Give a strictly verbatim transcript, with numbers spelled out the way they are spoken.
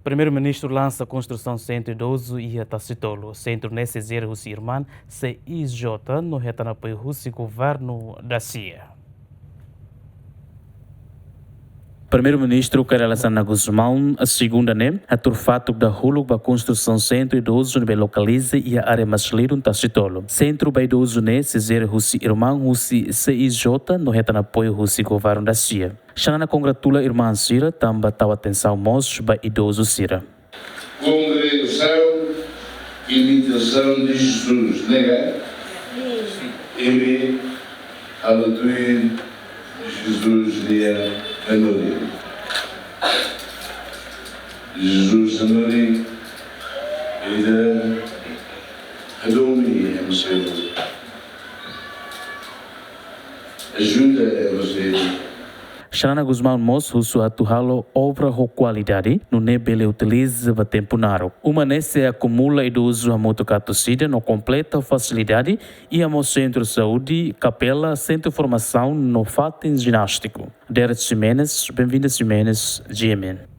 Primeiru-Ministru lansa konstrusaun sentru idozu iha Tasitolu. Sentru ne'e sei jere husi irmaun C I J no hetan apoiu husi governu da-sia. Primeiru-Ministru Kay Rala Xanana Gusmão, segunda ne'e, hatuur fatuk dahuluk ba konstrusaun sentru idozu ne'ebé lokaliza iha área Maslidun, Tasitolu. Sentru ba idozu ne'e sei jere husi irmaun husi C I J no hetan apoiu husi governu da-sia. Xanana kongratula irmaun sira tanba tau atensaun mós ba idozu sira. Kongregasaun Imitasaun de Jesus, ne'e ka? Imi halo tuir Jesus nia hanorin. Jesus hanorin, ida hadomi ema seluk. Ajuda ema seluk. Xanana Gusmão mós husu atu halo obra ho kualidade, nune'e bele utiliza ba tempu naruk. Uma ne'e sei akumula idozu hamutuk atus ida no kompleta fasilidade, iha mós sentru saúde, kapela, sentru formasaun no fatin jinástiku. Derek Ximenes, Benvinda Ximenes, G M N.